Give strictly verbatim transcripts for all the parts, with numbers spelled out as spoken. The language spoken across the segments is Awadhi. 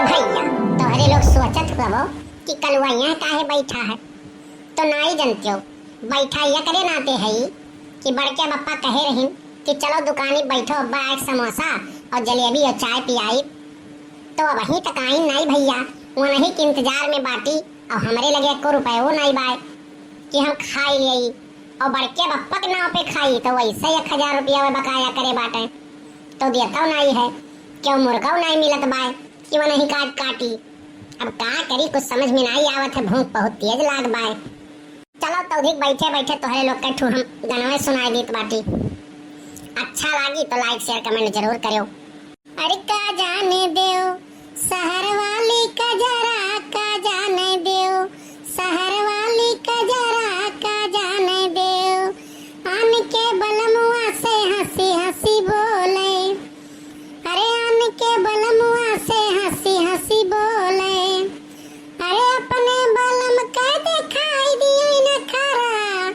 भइया, तोहरे लोग सोचत हुआ कि कलुआ यहाँ काहे बैठा है, तो नाई जनत्यो। बैठा एकरे नाते है कि बड़के बप्पा कहे रहिन कि चलो दुकानी बैठो, अब्बा एक समोसा और जलेबी और चाय पियाई। तो अबहीं तक आइन नाई भइया, वनही के इंतजार में बाटी। और हमरे लगे एको रुपयो नाई बाय कि हम खाई लेई, और बड़के बप्पा के नाव पे खाई, तो वैसे एक हजार रुपया वे बकाया करे बाटे, तो देतौ नाई है, क्यों मुर्गौ नाई मिलत बाय कि वनही काट काटी। अब का करी, कुछ समझ में नाई आवत है, भूख बहुत तेज लाग बाय। चलो तौधिक बैठे बैठे तोहरे लोग के ठू हम गनवे सुनाई देत बाटी। अच्छा लागी तो like, share, comment जरूर करियो। अरे का जाने देव शहर वाली कजरा, का जाने देव शहर वाली कजरा, का जाने देव। आन के बलमुआ से हँसी हँसी बोले, अरे आन के बलमुआ से हँसी हँसी बोले, अरे अपने बलम के दिखाई दिए नखरा।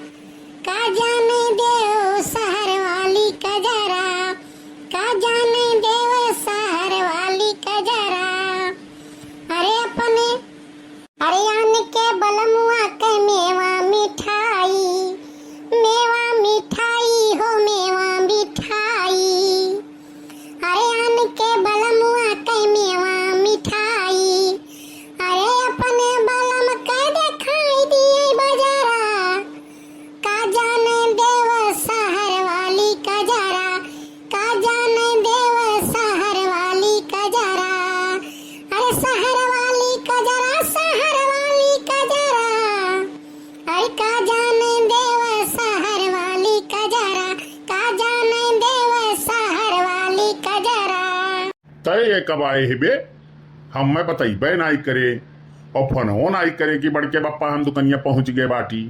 का जाने देव शहर वाली कजरा, का जाने देव शहर वाली कजरा। अरे अपने, अरे आन के बलमुआ के मेवा मिठाई, मेवा मिठाई हो मेवा मिठाई। अरे आन के बलमुआ के मेवा मिठाई, अरे अपने बलम के दिखाई दिए बजारा। का जाने देव शहर वाली कजरा, का जाने देव शहर वाली कजरा। अरे शहर वाली कजरा, शहर वाली कजरा। अरे का जाने देव शहर वाली कजरा, का जाने देव शहर वाली कजरा। तय ये कब आए है बे? हम्मे बतइबे नाई करे और फोनवो नाई करे कि बड़के बप्पा हम दुकनिया पहुँच गए बाटी।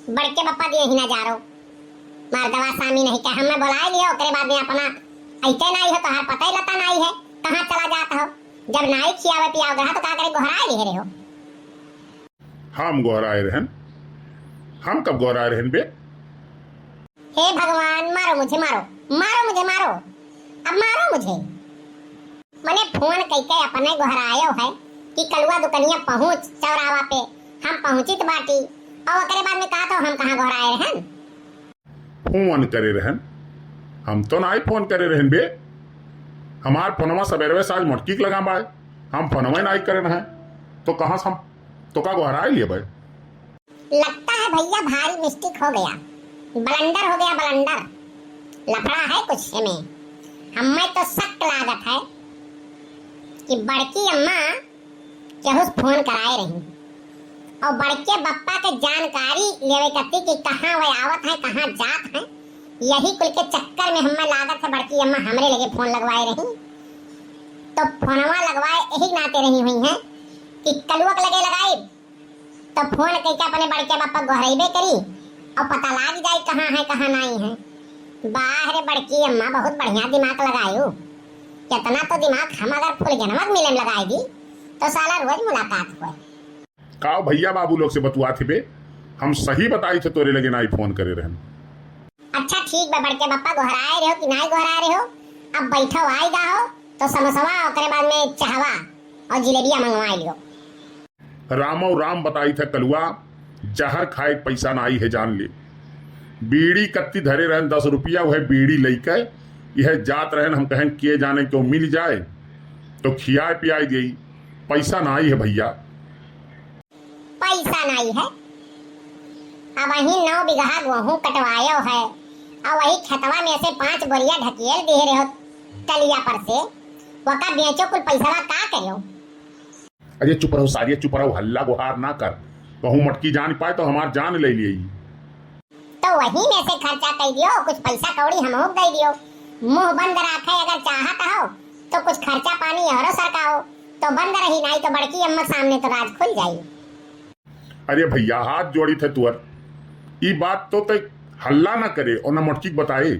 बड़के बप्पा दिए ही ना जा रो, मर्दवा सामी नहीं के हम्मे बुलाए लियो, ओकरे बाद में अपना अइते नाई हो, तोहार पता ही लता नाई है, कहाँ चला जात हो। जब नाई खियावे पियावे रहा तो का करे, गोहराए लिहे रहो। हम गोहराए रहन? हम कब गोहराए रहन बे? हे भगवान, मारो मुझे, मारो, मारो मुझे, मारो, अब मारो मुझे। मने फोन कइके अपने गोहरायो है कि कलुआ दुकनिया पहुँच चौरावा पे, हम पहुँचित बाटी, और ओकरे बाद में कहा तो हम कहाँ गोहराए रहन? फोन करे रहन, हम तो नाई फोन करे रहन बे। हमार फोनवा सबेरवे से आज मोटकी के लगा बाय, हम फोनवा नाई करे रहन, तो कहाँ से हम तो का गोहराए लिए बाय? लगता है भइया भारी mistake हो गया, blunder हो गया, blunder। लफड़ा है कुछ एमे। हम्मे तो शक लागत है कि बड़की अम्मा केहू से फोन कराए रही और बड़के बप्पा के जानकारी लेवे कत्ती कि कहाँ वे आवत हैं, कहाँ जात हैं। यही कुल के चक्कर में हम्मे लागत है बड़की अम्मा हमरे लगे फोन लगवाए रही, तो फोनवा लगवाए यही नाते रही हुई हैं कि कलुआ के लगे लगाई। तो फोन कइके अपने बड़के बप्पा गोहरइबे करी और पता लाग जाई कहाँ है, कहाँ नाई है। बाह रे बड़की अम्मा, बहुत बढ़िया दिमाग लगायू। इतना तो दिमाग हम अगर फुलगनवा के मिले में लगाई दी तो साला रोज मुलाकात होए। काव भइया बाबू लोग से बतुआत हिबे, हम सही बताई थे तोरे लगे नाई फोन करे रहन। अच्छा ठीक बा बड़के बप्पा, गोहराए रहो कि नाई गोहराए रहो, अब बैठो आई गा हो तो समोसवा ओकरे बाद में चाहवा और जिलेबिया मंगवाई लियो। रामो राम बताई था कलुआ, जहर खाए के पैसा ना आई है जान ले। बीड़ी कत्ती धरे रहन दस रुपया, वह बीड़ी लइके यह जात रहन, हम कहन के जाने क्यों मिल जाए तो खियाए पियाए देई, पैसा ना आई है भइया। पैसा नाई है। अब वही नौ बीघा गेहूं कटवायो है और वही खेतवा में से पांच बोरिया ढकेल दिए रहो टलिया पर से, वका बेचो कुल पैसवा का करियो? अरे चुप रहो सारिया, चुप रहो, हल्ला गुहार ना कर। कहूँ मटकी जान पाए तो हमार जान ले लिए। तो वही में से खर्चा कर दियो, कुछ पैसा कौड़ी हमहू के दे दियो। मुंह बंद रखे अगर चाहत हो तो कुछ खर्चा पानी औरो सरकाओ, तो बंद रही, नाई तो बड़की अम्मा के सामने तो राज खुल जाई। अरे भइया, हाथ जोड़ी थे तुअर, ई बात तो तय हल्ला ना करे और ना मोटकी के बताए,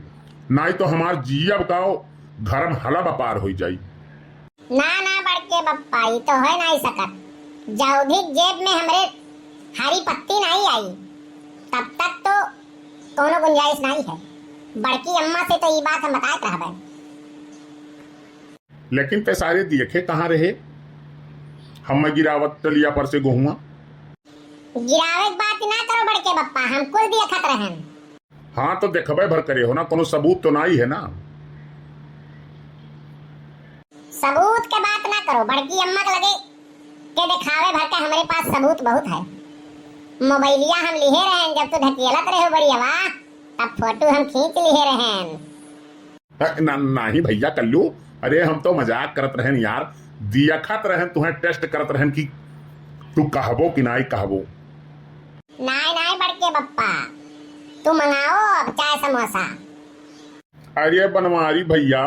नाई तो हमार जिया बताओ घरम हला बपार होई जाई। ना ना बड़के बप्पा, ई तो होए नाई सकत। जौधिक जेब में हमरे हरी पत्ती नाई आई, तब तक तो कोनो गुंजाइश नाई है। बड़की अम्मा से तो ई बात हम बताए रहबे। लेकिन ते सारे दियखे कहाँ रहे? हम गिरावत टलिया पर से गोहुआ। गिरावे के बात ना करो बड़के बप्पा, हम कुल दियखत रहन। हाँ, तो देखबे भर करे हो ना, कोनो सबूत तो नाई है ना। सबूत के बात ना करो, बड़की अम्मा के लगे के देखावे भर के हमरे पास सबूत बहुत है। मोबाइलिया हम लिहे रहन, जब तू ढकेलत रहे हो बड़ियावा, तब फोटो हम खींच लिहे रहन। अ, ना, नाही भैया कल्लू, अरे हम तो मजाक करत रहन यार, दियखत रहन, तुहें test करत रहन कि तू कहबो कि नाई कहबो। नाई, नाई बड़के बप्पा, तू मंगाओ अब चाय समोसा। अरे बनवारी भैया,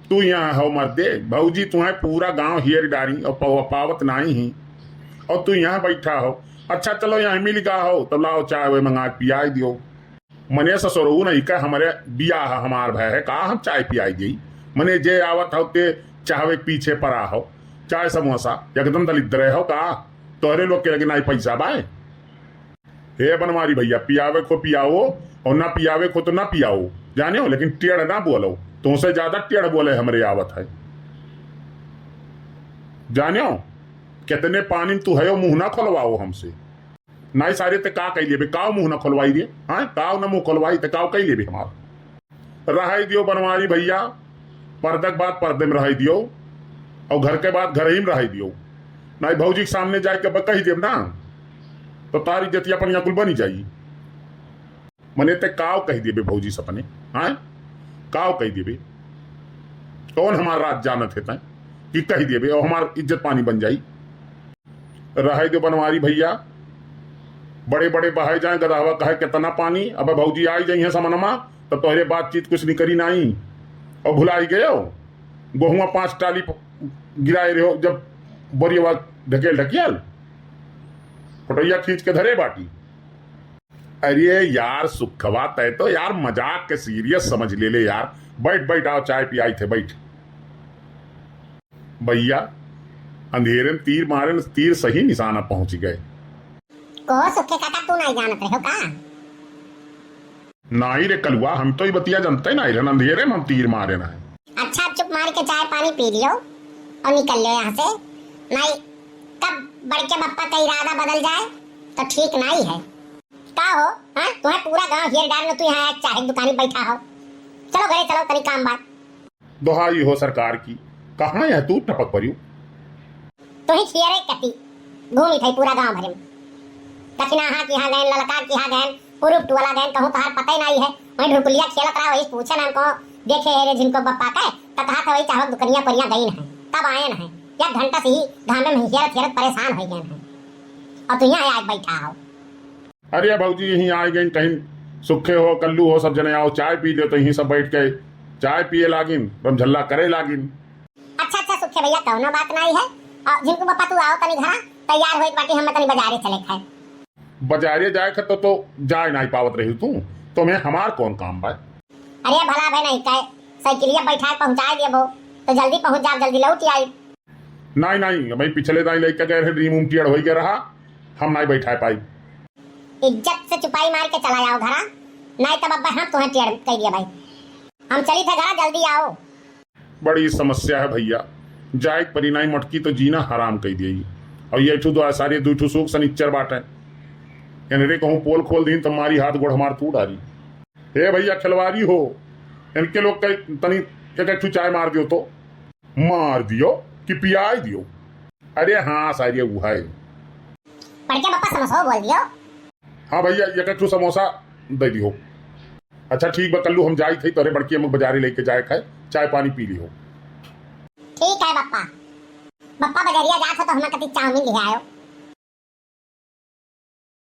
तू यहाँ हो मर्दे, भौजी तुहें पूरा गांव हेर डारी और पव-, पावत नाई ही, और तू यहाँ बैठा हो। अच्छा चलो यहाँ मिल गा हो, तो लाओ चाय वाय मंगा के पियाई दियो। मने ससुरऊ नहीं कह, हमरे बियाह हमार भय है, का हम चाय पियाई देई? मने जे आवत हो ते चाहवे के पीछे पड़ा हो, चाय समोसा, एकदम दलिद्र हो का? तोहरे लोग के लगे नाई पैसा बाय। हे बनवारी भैया, पियावे को पियाओ और ना पियावे को तो ना पियाओ, जाने हो, लेकिन टेढ़ ना बोलो, तुमसे ज्यादा टेढ़ बोले हमरे आवत है, जाने हो। कितने पानी में तू है, मुंह ना खोलवाओ हमसे। नाई सारे ते का कह लेबे, काव मुंह ना खोलवाई रे, हाँ, काव ना मुंह खोलवाई ते काव कह लेबे हमार। रहाई दियो बनवारी भैया, पर्दक बात पर्दे में रहाई दियो, और घर के बात घर ही में रहाई दियो। नाई भौजी के सामने जाए के ब-, कही देब ना, तो तारी जतिया अपन कुल बनी जाई। मने ते काव कही देबे भौजी से अपने, हाँ, काव कही देबे? कौन हमार राज जानत है तैं कि कही देबे और हमार इज्जत पानी बन जाई? रहे दे बनवारी भैया, बड़े बड़े बहाए जाए गदहवा कहे कितना पानी। अब भौजी आई जाई है समनमा, तब तोहरे बातचीत कुछ निकरी नाई। और भुलाई गयो, गोहुआ पाँच टाली प-, गिराए रहो, जब बोरियवा ढकेल ढकियल, फोटोइया खींच के धरे बाटी। अरे यार सुखवा, तय तो यार मजाक के serious समझ ले ले यार। बैठ बैठ, आओ चाय पियाई थे, बैठ। भैया, अंधेरे में तीर मारे न, तीर सही निशाना पहुंच गए। को सुखे काका, तू नहीं जानत रहे हो का? नाई रे कलुआ, हम तो ई बतिया जानते नाई रहन, अंधेरे में हम तीर मारे ना है। अच्छा, चुप मार के चाय पानी पी लियो और निकल लियो यहाँ से। नाई, कब बड़के बप्पा का इरादा बदल जाए तो ठीक नाई है। का हो, हाँ? तुम्हें पूरा गांव हेर डार में, तू यहाँ चाहे दुकानी बैठा हो। चलो घरे चलो, तनी काम बात। दोहाई हो सरकार की, कहाँ यह तू टपक परियो? तू ही खियरे कती घूमी थई पूरा गांव भरे में। कछिनाहा किहाँ गएन, ललका किहाँ गएन, पुरुप टोला गएन, कहूँ तहार पता ही नाई है। वहीं ढुलकुलिया खेलत रहा, वही पूछे नाम को देखे है रे झिनको बप्पा के, त कहा था वही चाहो दुकनिया परिया गईन है, तब आयन है। एक घंटा से ही घामे में हेरत हेरत परेशान हो गए हैं। और तू यहाँ आके बैठा हो। अरे भौजी, यहीं आए गए, कहीं सुखे हो, कल्लू हो, सब जने आओ, चाय पी ले। तो यहीं सब बैठ के चाय पिए लागिन, रमझल्ला करे लागिन। अच्छा, अच्छा, सुखे भैया, कौनो बात नाई है। और झिनको बप्पा, तू आओ तनी घरा, तैयार होए के बाटी, हम तनी बाजारे चले खाए। बाजारे जाए के तो, तो जाए नाई पावत रही तू, तो मैं हमार कौन काम बा? अरे भला भाई नहीं कहे, साइकिलिया बैठा के पहुँचाए देबो, तो जल्दी पहुँच जाब, जल्दी लौट आई। नाई, नाई, भाई पिछले दाई लइका गए रहे, ड्रीम उम टेढ़ होई गए रहा, हम नाई बैठाए पाई। इज्जत से चुपाई मार के चला जाओ घरा, नाई तब अब्बा हम तुम्हें टेढ़ कह दिया भाई। हम चली थे घरा, जल्दी आओ। बड़ी समस्या है भैया, जाए के परी नाई मटकी तो जीना हराम कह दिया। और ये ठू दो सारे दो ठू सूख सनिच्चर बाटे, इनरे कहूँ पोल खोल दीन तो मारी हाथ गोड़ हमार तू डारी। हे भैया खिलवारी हो, इनके लोग के तनी एक एक ठू चाय मार दियो तो। मार दियो कि पियाई दियो? अरे हाँ सारिया वो है। बड़के बप्पा समोसा बोल दियो। हाँ भैया, एक एक ठू समोसा दे दियो। अच्छा ठीक बा कल्लू, हम जाई थे तोरे बड़की अम्मा बाजारे लेके जाए खाए, चाय पानी पी लियो। ठीक है बप्पा। बप्पा बजरिया जात हो तो हमें कति चाउमीन ले आयो।